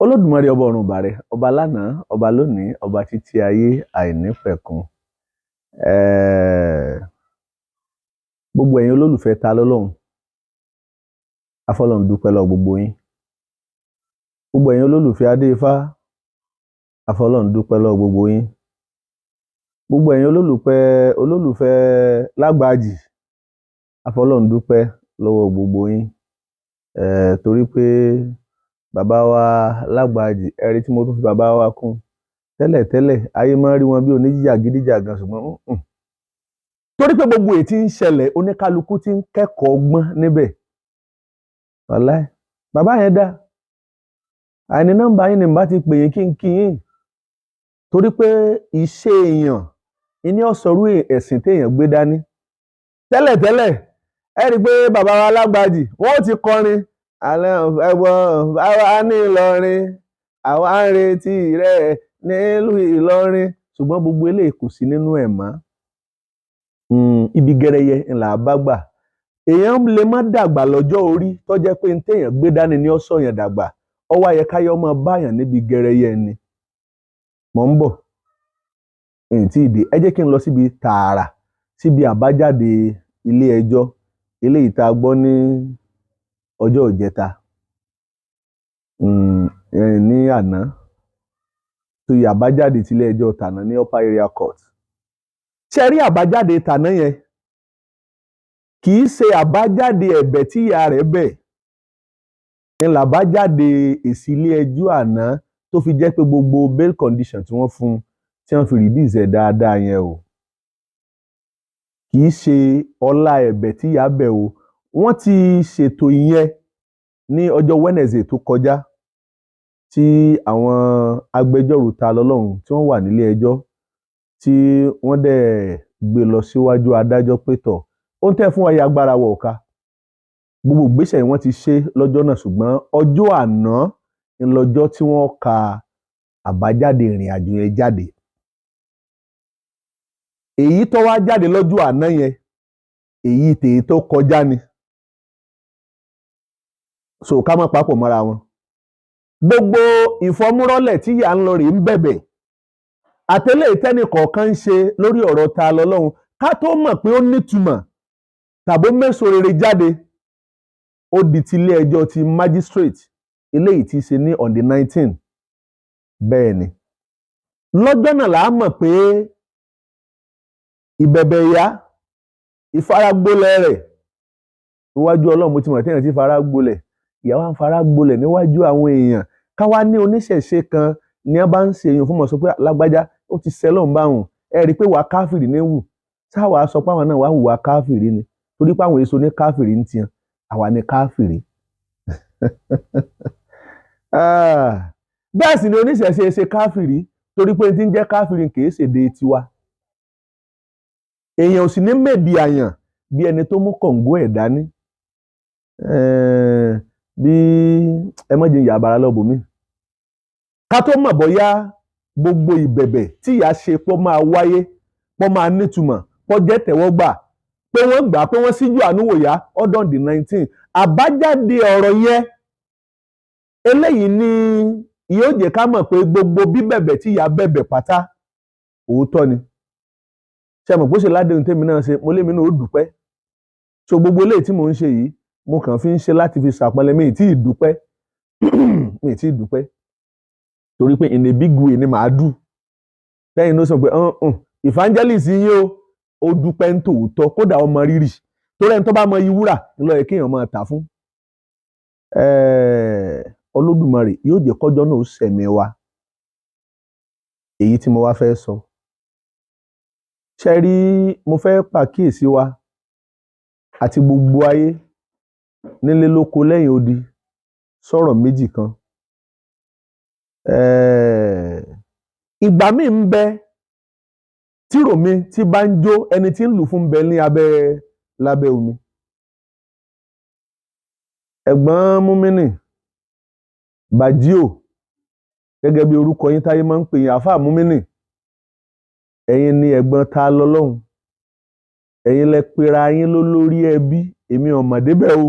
Olódùmarè ọba ọ̀run ìbàrẹ̀, ọba lánàá, ọba lónìí, ọba títí ayé àìnípẹ̀kun. Gbogbo ẹ̀yin olólùfẹ́ Ta lọ́lọ́run, afọlọ́run dúpẹ́ lọ gbogbo yín. Gbogbo ẹ̀yin olólùfẹ́ Adéifá, afọlọ́run dúpẹ́ lọ gbogbo yín. Gbogbo ẹ̀yin olólùfẹ́ Lágbàjì, afọlọ́run dúpẹ́ lọ́wọ́ gbogbo yín. Torí pé bàbá wa Lágbàjì, ẹ̀rí tí mo tún fi bàbá wa kún tẹ́lẹ̀tẹ́lẹ̀, ayé máa ń rí wọn bí oníjàgídíjàgan, ṣùgbọ́n torí pé gbogbo èyí tí ń ṣẹlẹ̀, oníkálukú ti ń kẹ́kọ̀ọ́ gbọ́n níbẹ̀. Wàláì, bàbá yẹn dá àìní nọ́mbà yín ni bá ti pè yín kí n kí yín, torí pé iṣẹ́ èèyàn ìní ọ̀sọ̀rú ẹ̀sìn téèyàn gbé dání tẹ́lẹ̀tẹ́lẹ̀. Ẹ rí i pé bàbá wa Lágbàjì wọ́n ti kọrin alẹ́ ẹ̀gbọ́n bàbá ní Ìlọrin, àwa ń retí rẹ̀ nílùú Ìlọrin, ṣùgbọ́n gbogbo eléyìí kò sí nínú ẹ̀ mọ́. Ibi gẹrẹyẹ ńlá bá gbà. Èèyàn lè má dàgbà lọ́jọ́ orí, tó jẹ́ pé ní téèyàn gbé dání ní ọ̀sọ̀ yẹn dàgbà, ó wá yẹ káyọ́ máa báyàn níbi gẹrẹyẹ ni. Mò ń bọ̀, èyí tí ì dé. Ẹ jẹ́ kí n lọ síbi tààrà, síbi àbájáde ilé ẹjọ́ eléyìí tá a gbọ́ ní ọjọ́ ìjẹta, ní àná, tó yẹ àbájáde tilé ẹjọ́ tàná ní Upper Area Court. Ṣé rí àbájáde tàná yẹn? Kì í ṣe àbájáde ẹ̀bẹ̀ tí ìyá rẹ̀ bẹ̀ ń làbájáde èsì ilé ẹjọ́ àná, tó fi jẹ́ pé gbogbo bail condition tí wọ́n fún un, tí wọ́n fi release ẹ̀ dáadáa yẹn o, kì í ṣe ọlá ẹ̀bẹ̀ tí ìyá bẹ̀ o. Wọ́n ti ṣètò ìyẹn ní ọjọ́ Wednesday tó kọjá, tí àwọn agbẹjọ́rò Ta lọ́lọ́run tí wọ́n wà nílé ẹjọ́, tí wọ́n dẹ̀ gbé lọ síwájú adájọ́ pé tọ̀, ó ń tẹ́ fún wa yẹ agbára wọ̀ ọ̀ka. Gbogbo ìgbésẹ̀ wọ́n ti ṣe lọ́jọ́ náà, ṣùgbọ́n ọjọ́ àná ńlọ́jọ́ tí wọ́n ka àbájáde ìrìn àjò yẹn jáde. Èyí tó wá jáde lọ́jọ́ àná yẹn, èyí tèyí tó kọjá ni, so ká má papọ̀ mọ́ra wọn. Gbogbo ìfọmúrọ́lẹ̀ tí ìyá ń lọ rèé ń bẹ̀bẹ̀, àtẹlẹ́ ìtẹ́nì kọ̀ọ̀kan ń ṣe lórí ọ̀rọ̀ Ta lọ́lọ́run, ká tó mọ̀ pé ó nítumọ̀ tàbó mẹ́sọ rere jáde, ó di ti ilé ẹjọ́ ti magistrate eléyìí tí í ṣe ní on the 19. Bẹ́ẹ̀ ni, lọ́jọ́ náà là á mọ̀ pé ìbẹ̀bẹ̀ ìyá, ìfaragbólẹ̀ rẹ̀ níwájú Ọlọ́run, mo ti mọ̀ téèyàn ti fara gbolẹ̀, ìyá wa ń fara gbolẹ̀ níwájú àwọn èèyàn. Káwá ní oníṣẹ̀ṣe kan ní wọ́n bá ń ṣe èèyàn fún mọ̀ sọ pé lágbájá ó ti sẹ́lọ̀ ń báwọn, ẹ rí i pé wàá káfìrí ní wù, táwa sọ pé àwọn náà wàá hùwà káfìrí ni, torí pé àwọn èso ní káfìrí ń tiẹ̀, àwa ní káfìrí. Bẹ́ẹ̀ sì ni oníṣẹ̀ṣe ṣe káfìrí, torí pé tí ń jẹ́ káfìrí kì í ṣèdè tiwa. Èèyàn ò sì ní mèdì àyàn bí ẹni tó mú kọ̀ǹgó ẹ̀ dání. Bí ẹ má jẹ́ ìyá abara lọ́bù mi. Ká tó mọ̀ bóyá gbogbo ìbẹ̀bẹ̀ tí ìyá ṣe pọ́ máa wáyé, pọ́ máa nítumọ̀, pọ́ jẹ́ tẹ̀wọ́gbà, pé wọ́n gbà pé wọ́n síjú àánú wò yá ọdún the 19. Àbájáde ọ̀rọ̀ yẹn eléyìí ni yóò jẹ́ ká mọ̀ pé gbogbo bíbẹ̀bẹ̀ tí ìyá bẹ̀bẹ̀ pátá òótọ́ ni. Ṣé mọ̀ pé ó ṣe ládéhùn tèmi náà ṣe, mo lémi náà ó dúpẹ́. So gbogbo eléyìí tí mò ń ṣe yìí, mo kàn fi ń ṣe láti fi ṣàpọ́nlé, mi ì tí ì dúpẹ́, mi ì tí ì dúpẹ́, torí pé in a big way ni màá dù lẹ́yìn ló sọ pé evangelist yín o, ó dúpẹ́ ń tòótọ́, kódà ọmọ rírì, torí ẹni tó bá mọ iyì wúrà ńlọ yẹ kéèyàn máa tà fún. Olódùmarè yóò jẹ́ kọ́jọ́ náà ó sẹ̀mí wa. Èyí tí mo wá fẹ́ sọ, ṣe rí, mo fẹ́ pàkíyèsí wa àti gbogbo ayé nílé lóko lẹ́yìn odi sọ̀rọ̀ méjì kan. Ìgbà míì ń bẹ tírò mi tí bá ń jó, ẹni tí ń lù fún bẹ ní abẹ́ lábẹ́ omi. Ẹ̀gbọ́n Múmínì Bàjíò, gẹ́gẹ́ bí orúkọ yín táyé máa ń pè yín, àáfàá Múmínì, ẹ̀yin ni ẹ̀gbọ́n Ta lọ́lọ́hun, ẹ̀yin lẹ pera yín lólórí ẹbí, èmi ò mọ̀ débẹ̀ o.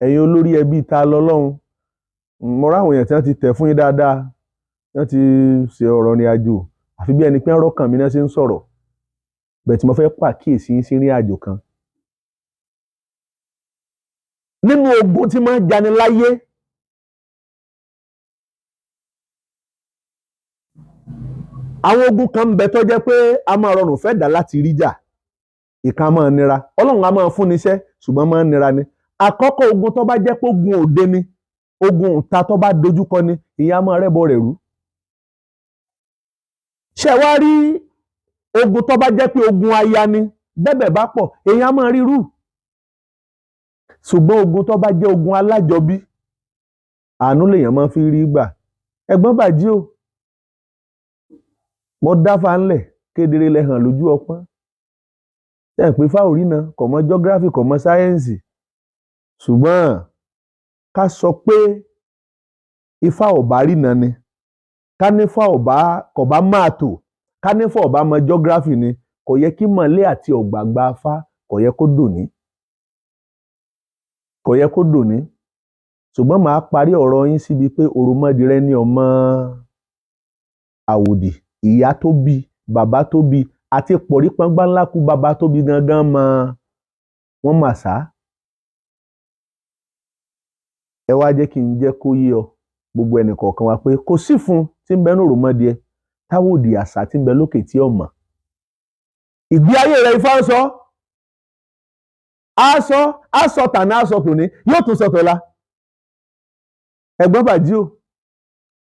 Ẹ̀yin olórí ẹbí Ta lọ́lọ́hun. Mo ráwọn èèyàn tí wọ́n ti tẹ̀ fún yín dáadáa, tí wọ́n ti ṣe ọ̀rọ̀ ìrìn àjò, àfi bí ẹni pé ń rọ́kàn mi náà ṣe ń sọ̀rọ̀. Bẹ́ẹ̀ tí mo fẹ́ pàkíyèsí yín sí ìrìn àjò kan. Nínú ogun tí máa ń jani láyé, àwọn ogun kan ń bẹ tó jẹ́ pé a máa rọrùn fẹ́ dà láti rí jà, ìkan máa nira. Ọlọ́run a máa fún ni iṣẹ́, ṣùgbọ́n máa ń nira ni. Àkọ́kọ́ ogun tó bá jẹ́ pé ogun òde ni, ogun ìta tó bá dojúkọ ni, ìyẹn a máa rẹ́bọ rẹ̀ rú. Ṣé wá rí ogun tó bá jẹ́ pé ogun aya ni, bẹ́bẹ̀ bá pọ̀, èèyàn a máa rí rú. Ṣùgbọ́n ogun tó bá jẹ́ ogun alájọbí, àánú lèèyàn máa fi rí gbà. Ẹ̀gbọ́n bàjí o, mo dáfá ńlẹ̀ kedere lẹ hàn lójú ọpọ́n. Ṣé ẹ̀ pé fáwọrí náà kò mọ geography, kò mọ sáyẹ́ǹsì, ṣùgbọ́n ká sọ pé ifá ọ̀bá rína ni, ká nífá ọ̀bá kò bá máa tò, ká nífá ọ̀bá mọ geography ni, kò yẹ kí mọ̀lẹ́ àti ọ̀gbàgbà afá kò yẹ kó dòní, kò yẹ kó dòní. Ṣùgbọ́n màá parí ọ̀rọ̀ yín síbi pé òròmọdìrẹ ní ọmọ àwòdì, ìyá tó bí, bàbá tó bí, àti pọ̀rí pọ́ngbá ńlá kú bàbá tó bí gangan mọ wọ́n mà sá. Ẹ wá jẹ́ kí n jẹ́ kó yé ọ gbogbo ẹnì kọ̀ọ̀kan wa pé kò sí fún tí ń bẹ ní òròmọdìẹ táwòdì àṣà tí ń bẹ lókè tí ò mọ̀. Ìgbé ayé rẹ ifá ń sọ, á sọ, á sọ tàná, á sọ tòní, yóò tún sọ tọ̀la. Ẹ̀gbọ́n bàjí o,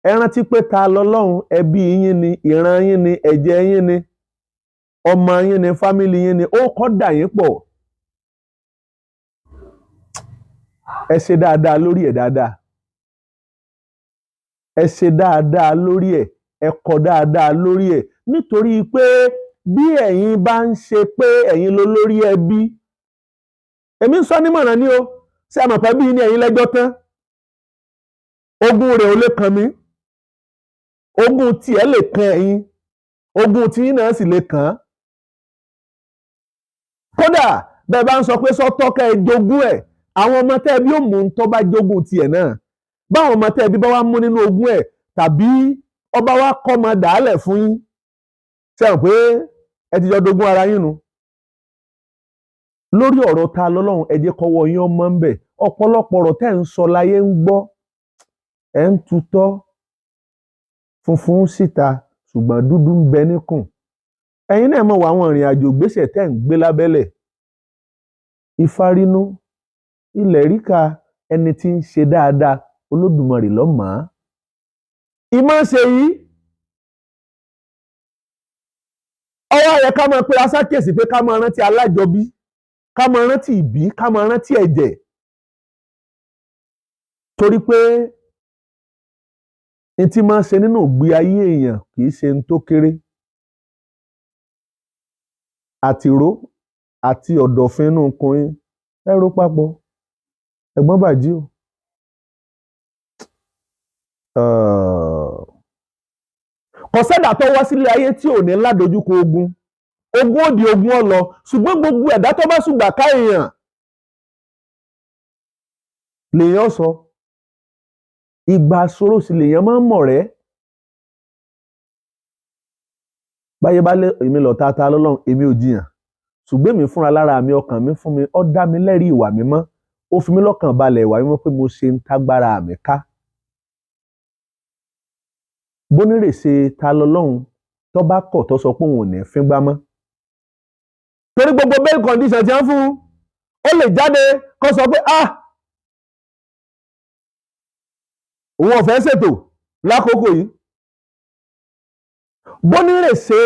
ẹ rántí pé ta lọ́lọ́run, ẹbí yín ni, ìran yín ni, ẹ̀jẹ̀ yín ni, ọmọ yín ni, fámìlì yín ni, ó kọ́ dà yín pọ̀. Ẹ ṣe dáadáa lórí ẹ̀ dáadáa, ẹ ṣe dáadáa lórí ẹ̀, ẹ kọ́ dáadáa lórí ẹ̀, nítorí pé bí ẹ̀yin bá ń ṣe pé ẹ̀yin ló lórí ẹbí, èmi ń sọ nímọ̀ràn ni o, ṣé àmọ̀ pẹ́ bí ní ẹ̀yin lẹ́jọ́ tán, ogún rẹ̀ ò lè kàn mí, ogún tiẹ̀ lè kan ẹ̀yin, ogún tiyín náà sì lè kàn án. Kódà bẹ́ẹ̀ bá ń sọ pé sọ́tọ́ kẹ́ ẹ jogún ẹ̀, àwọn ọmọ tẹ́ ẹ bí ó mú un tó bá jogún tiẹ̀ náà, báwọn ọmọ tẹ́ ẹ bí bá wá mú nínú ogún ẹ̀, tàbí ọba wa kọ́ ọmọ dàálẹ̀ fún yín, ṣe hàn pé ẹ ti jọ dogún ara yín nu. Lórí ọ̀rọ̀ ta lọ́lọ́run, ẹ jẹ́ kọ́wọ́ yín ọmọ ń bẹ̀. Ọ̀pọ̀lọpọ̀ ọ̀rọ̀ tẹ́ ń sọ láyé ń gbọ́, ẹ̀ ń tutọ́ funfun síta, ṣùgbọ́n dúdú ń bẹ níkùn. Ẹ̀yin náà mọ̀ wọ àwọn ìrìn àjò gbèsè tẹ́ ń gbé lábẹ́lẹ̀. Ifárínú ilẹ̀ ríka, ẹni tí ń ṣe dáadáa Olódùmarè ló mọ̀ ọ́n. Ìmọ̀ ṣe yìí, ọwọ́ yẹ ká máa pe asákèsí pé ká máa rántí alájọbí, ká máa rántí ìbí, ká máa rántí ẹ̀jẹ̀. Torí pé n tí máa ń ṣe nínú ìgbé ayé èèyàn kì í ṣe n tó kéré. Àtìró àti ọ̀dọ̀fin inú ikùn yín, ẹ rò papọ̀. Ẹ̀gbọ́n bàjí o. Kò sẹ́dà tó wá sílé ayé tí ò ní ládojúkọ ogun. Ogun ó di ogun ó lọ, ṣùgbọ́n gbogbo ẹ̀dá tó bá ṣùgbà ká èèyàn lèèyàn sọ. Ìgbà ṣòro sì lèèyàn máa ń mọ̀ rẹ́. Báyé bá lé èmi lọ tata lọ́lọ́run, èmi ò jiyàn. Ṣùgbọ́n èmi fúnra lára mi, ọkàn mi fún mi, ó dá mi lẹ́rìí ìwà mímọ́, ó fi mí lọ́kàn balẹ̀ ìwà mímọ́ pé mo ṣe ń tágbára mi ká. Bónírèsè ta lọ́lọ́run tó bá kọ̀ tó sọ pé òun ò ní fíngbá mọ́. Torí gbogbo bail condition tí wọ́n fún un, ó lè jáde kó sọ pé ah, òun ò fẹ́ ṣètò lákòókò yìí. Bónírèsè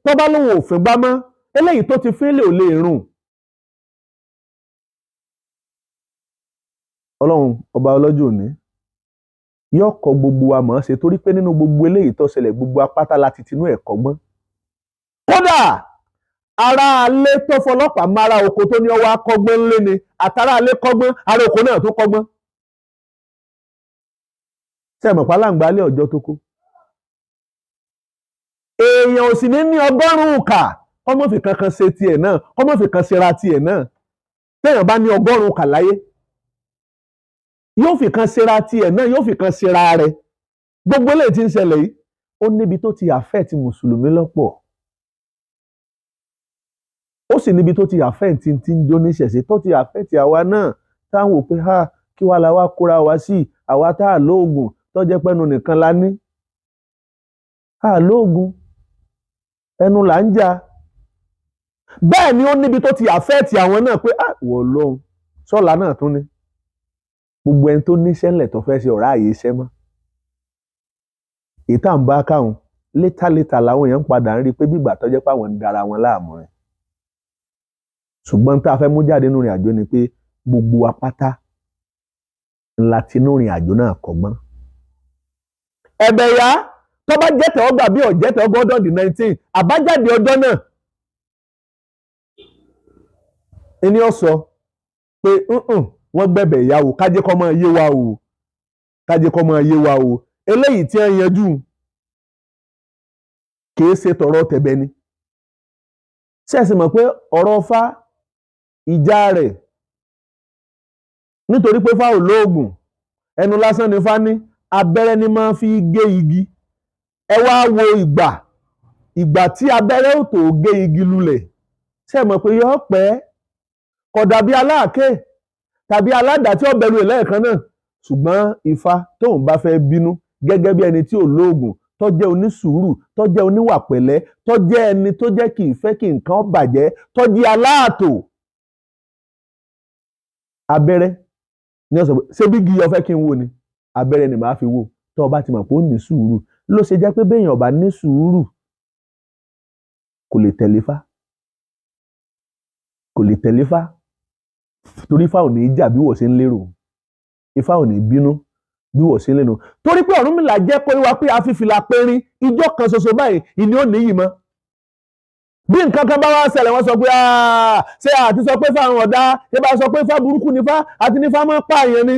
tó bá lóun ò fíngbá mọ́, eléyìí tó ti fínlẹ̀ ò lè rùn. Ọlọ́run ọba ọlọ́jọ́ òní yóò kọ́ gbogbo wa mọ̀ ọ́n ṣe, torí pé nínú gbogbo eléyìí tó ṣẹlẹ̀, gbogbo apáta láti tinú ẹ̀ kọ́gbọ́n. Kódà ará alé tó fọlọ́pàá mára oko tó ní ọwọ́ akọ́gbọ́n ńlé ni, àtàrà alé kọ́gbọ́n, ará oko náà tó kọ́gbọ́n. Ṣé ẹ mọ̀ pé aláǹgbá alẹ́ ọjọ́ tó kó? Èèyàn ò sì ní ní 100 kà kọ́mọ́ fi kankan ṣe tiẹ̀ náà, kọ́mọ́ fi kan ṣera tiẹ̀ náà. Téèyàn bá ní 100 kà láyé. Yóò fi kan ṣera tiẹ̀ náà, yóò fi kan ṣera rẹ̀. Gbogbo eléyìí tí ń ṣẹlẹ̀ yìí, ó níbi tó ti affect mùsùlùmí lọ́pọ̀, ó sì níbi tó ti affect tí ń jó níṣẹ̀ṣe, tó ti affect àwa náà táwọn ò pé ha kí wàá la wá kóra wa sí, àwa tá a lóògùn tó jẹ́ pẹ́nu nìkan la ní, a lóògùn ẹnu là ń jà. Bẹ́ẹ̀ ni ó níbi tó ti affect àwọn náà pé ah wọ̀ lóhun sọ́la náà tún ni. Gbogbo ẹni tó níṣẹ́ ńlẹ̀ tó fẹ́ ṣe ọ̀rá àyè iṣẹ́ mọ́, ìta ń bá káwọn létà làwọn èèyàn ń padà ń rí i pé bígbà tó jẹ́ pé àwọn ń dara wọn láàmú rẹ̀. Ṣùgbọ́n tá a fẹ́ mú jáde nínú ìrìn àjò ni pé gbogbo wa pátá ńlá tinú ìrìn àjò náà kọ́gbọ́n. Ẹ̀bẹ̀ yá tó bá jẹ́ tẹ̀wọ́gbà bí ọ̀jẹ́ tẹ̀wọ́gbà ọdún di 19 àbájáde ọjọ́ náà ẹni ó sọ pé wọ́n gbẹ̀bẹ̀ ìyàwó kájé kọ́ máa yé wa o, kájé kọ́ máa yé wa o. Eléyìí tí wọ́n yanjú kìí ṣe tọ̀rọ̀ tẹ̀bẹ̀ ni. Ṣé ẹ sì mọ̀ pé ọ̀rọ̀ Ifá ìjà rẹ̀ nítorí pé Ifá ò lóògùn, ẹnu lásán ni Ifá ní, abẹ́rẹ́ ni máa fi gé igi. Ẹ wá wo ìgbà tí abẹ́rẹ́ ò tó gé igi lulẹ̀, ṣé ẹ mọ̀ pé yọ pẹ́ kò dàbí aláàké tàbí aládàá tí ó bẹ̀rù ẹ̀ lẹ́ẹ̀kan náà. Ṣùgbọ́n Ifá tóun bá fẹ́ bínú gẹ́gẹ́ bí ẹni tí ò lóògùn, tó jẹ́ onísùúrù, tó jẹ́ oníwà pẹ̀lẹ́, tó jẹ́ ẹni tó jẹ́ kì í fẹ́ kí nǹkan bàjẹ́, tó jẹ́ aláàtò, abẹ́rẹ́ ní ọ̀sán pé ṣé bí gíyọ fẹ́ kí n wò ni, abẹ́rẹ́ ni màá fi wò. Tó o bá ti mọ̀ pé ó ní sùúrù, ló ṣe jẹ́ pé béèyàn bá ní sùúrù kò lè tẹ̀lé Ifá, kò lè tẹ̀lé Ifá, torí Ifá ò ní jà bí wọ́n ṣe ń lérò, Ifá ò ní bínú bí wọ́n ṣe ń lérò, torí pé Ọ̀rúnmìlà jẹ́ kó wá pé afífìlà pérín ijó kan ṣoṣo báyìí ìní ò níyì mọ́. Bí nǹkan kan bá wá ṣẹlẹ̀ wọ́n sọ pé ṣé àti sọ pé fáwọn ọ̀dá ṣé bá sọ pé fá burúkú ni fá àti ní fá máa pààyàn ni.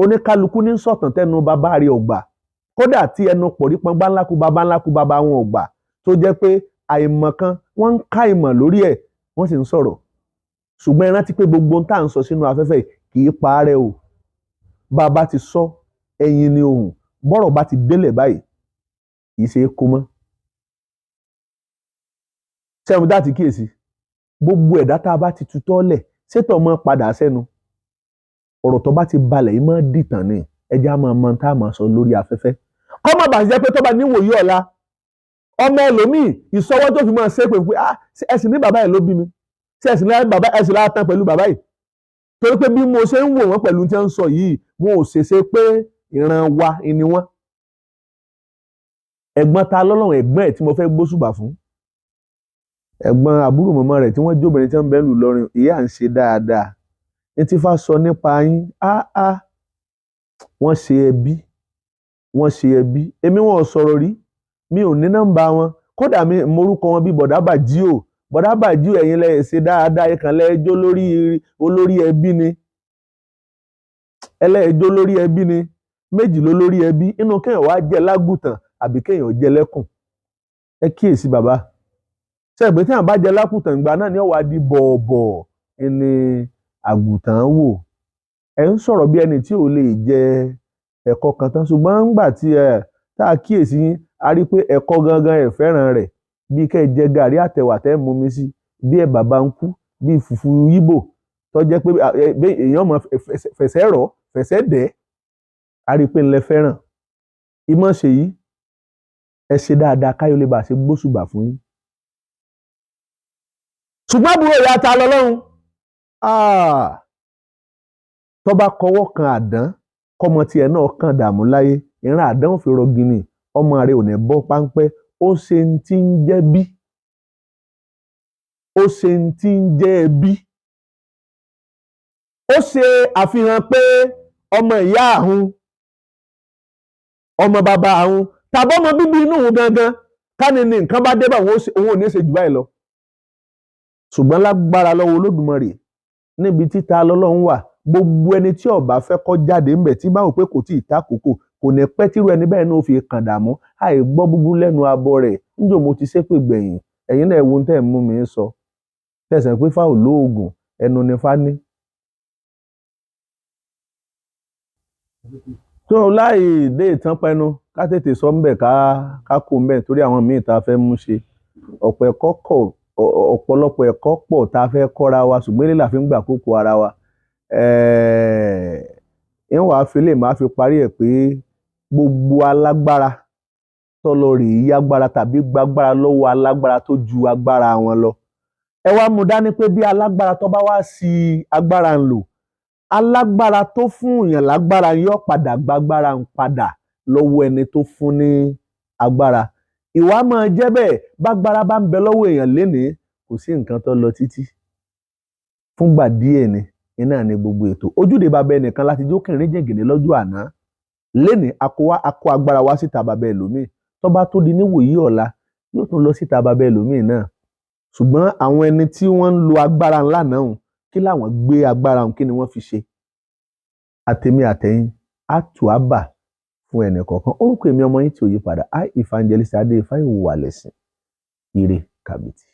Oníkálukú ní sọ̀tàn tẹnu bàbá rẹ̀ ọ̀gbà, kódà tí ẹnu pọ̀rí pọn bá ńlá kú bàbá ńlá kú bàbá wọn ọ̀gbà, tó jẹ́ pé àìmọ̀ kan wọ́n ń ká ìmọ̀ lórí ẹ̀ wọ́n sì ń sọ̀rọ̀. Ṣùgbọ́n ẹ rántí pé gbogbo ohun tá à ń sọ sínú afẹ́fẹ́ kì í parẹ́ o. Bàbá ti sọ ẹyin ni ohùn, bọ́rọ̀ bá ti délẹ̀ báyìí kì í ṣe é kó mọ́. Sẹ́wọ̀n dá ti kíyèsí gbogbo ẹ̀dá tá a bá ti tutọ́ lẹ̀ ṣètò ọmọ padà sẹ́nu, ọ̀rọ̀ tó bá ti balẹ̀ yìí máa dìtàn ni. Ẹjẹ́ á máa mọ tá a máa sọ lórí afẹ́fẹ́, kọ́ má bàa jẹ́ pé tó bá níwòye ọ̀la ọmọ ẹlòmíì ìsọwọ́ tó fi máa ṣe pé ẹ̀sìn ní bàbá ẹ̀ ló bí mi, ṣé ẹ̀sìn ní bàbá ẹ̀sìn látàn pẹ̀lú bàbá yìí, torí pé bí mo ṣe ń wò wọ́n pẹ̀lú tí wọ́n ń sọ yìí wọn ò ṣèṣe pé ìran wa ni wọ́n. Ẹ̀gbọ́n ta lọ́lọ́run ẹ̀gbọ́n ẹ̀ tí mo fẹ́ gbóṣùbà fún, ẹ̀gbọ́n àbúrò mọ̀mọ́ rẹ̀ tí wọ́n jóbìnrin tí wọ́n bẹ́ẹ̀ lù lọ́rin, ìyá ń ṣe dáadáa ní tí Ifá sọ nípa yín, wọ́n ṣe ẹbí, wọ́n ṣe ẹbí. Èmi wọn ò sọ̀rọ̀ rí, mi ò ní nọ́mbà wọn, kódà mi morúkọ wọn bí bọ̀dá Bàjíò, bọ̀dá Bàjíò ẹ̀yin lẹ ṣe dáadáa, ẹ̀kan lẹ́ẹ̀jọ́ lórí olórí ẹbí ni, ẹlẹ́ẹ̀jọ́ lórí ẹbí ni, méjì ló lórí ẹbí, inú kéèyàn wá jẹ lágùtàn àbí kéèyàn jẹ lẹ́kùn. Ẹ kíyèsí bàbá, ṣe pé tí àwọn bá jẹ lágùtàn ìgbà náà ni ó wá di bọ̀ọ̀bọ̀ ẹni àgùntàn wò. Ẹ ń sọ̀rọ̀ bí ẹni tí ò lè jẹ ẹ̀kọ́ kan tán, ṣùgbọ́n ńgbà tí ẹ tá a kíyèsí yín a rí pé ẹ̀kọ́ gangan ẹ̀ fẹ́ràn rẹ̀, bí kẹ́ ẹ jẹ gàrí àtẹ̀wà tẹ́ mú mi sí, bí ẹ bàbá ń kú, bí fùfú yíbò tó jẹ́ pé èèyàn mọ̀ fẹ̀sẹ̀ rọ̀ fẹ̀sẹ̀ dẹ̀, a rí pé ńlẹ̀ fẹ́ràn. Ìmọ̀ ṣe yìí ẹ ṣe dáadáa káyọ̀ lè bá ṣe gbóṣùbà fún yín. Ṣùgbọ́n àbúrò ìyá ta lọ́lọ́run tó bá kọwọ́ kan àdán kọ́mọ tiẹ̀ náà kàn dààmú láyé, ìran àdán ò fi rọgìnì, ọmọ rẹ̀ ò ní bọ́ páńpẹ́. Ó ṣe ń tí ń jẹ́ bí, ó ṣe ń tí ń jẹ́ ẹbí, ó ṣe àfihàn pé ọmọ ìyá àhun, ọmọ bàbá àhun, tàbí ọmọ bíbí inú òun gangan ká ní ní nǹkan bá dé bá òun ò ní ṣe jù báyìí lọ. Ṣùgbọ́n lágbára lọ́wọ́ Olódùmarè níbi títa lọ́lọ́run wà, gbogbo ẹni tí ó bá fẹ́ kó jáde ńbẹ̀ tí bá wò pé kò tí ì ta kókó, kò ní pẹ́ tírú ẹni bẹ́ẹ̀ náà fi kàn dààmú. Àìgbọ́ búburú lẹ́nu abọ́ rẹ̀ níjọ́ mo ti ṣépè gbẹ̀yìn. Ẹ̀yin náà wo ohun tẹ́ ẹ̀ mú mi sọ, tẹ̀sán pé Ifá ò lóògùn, ẹnu ni Ifá ní. Tó láì dé ìtàn pẹnu, ká tètè sọ ńbẹ̀, ká kó ńbẹ̀ torí àwọn míì tá a fẹ́ mú ṣe. Ọ̀pọ̀ ẹ̀kọ́ kọ̀, ọ̀pọ̀lọpọ̀ ẹ̀kọ́ pọ̀ tá a fẹ́ kọ́ra wa, ṣùgbọ́n eléyìí la fi ń gbà kókó ara wa. Ń wàá fi lè máa fi parí ẹ̀ pé gbogbo alágbára tó lọ rèé yágbára tàbí gbágbára lọ́wọ́ alágbára tó ju agbára wọn lọ, ẹ wá mú dání pé bí alágbára tó bá wá sí agbára ń lò, alágbára tó fún èèyàn lágbára yóò padà gbágbára ń padà lọ́wọ́ ẹni tó fún ní agbára. Ìwà máa jẹ́ bẹ́ẹ̀, bágbára bá ń bẹ lọ́wọ́ èèyàn lénìí, kò sí nǹkan tó lọ títí fúngbà díẹ̀ ni. Iná ni gbogbo ètò ojúde bàbá ẹnìkan láti jókèrè jẹ̀gẹ̀dẹ̀ lọ́jọ́ àná. Lénìí a kó agbára wá síta bàbá ẹlòmíì, tó bá tó di níwòyí ọ̀la yóò tún lọ síta bàbá ẹlòmíì náà. Ṣùgbọ́n àwọn ẹni tí wọ́n ń lo agbára ńlá náà, kí làwọn gbé agbára wọn, kí ni wọ́n fi ṣe? Àtèmi àtẹ̀yìn á tù á bà fún ẹnì kọ̀ọ̀kan. Orúkọ èmi ọmọ yín tí ò yí padà, I Evangelist Adé Ifá Ìwàlẹ̀sìn. Ire kàbìtì.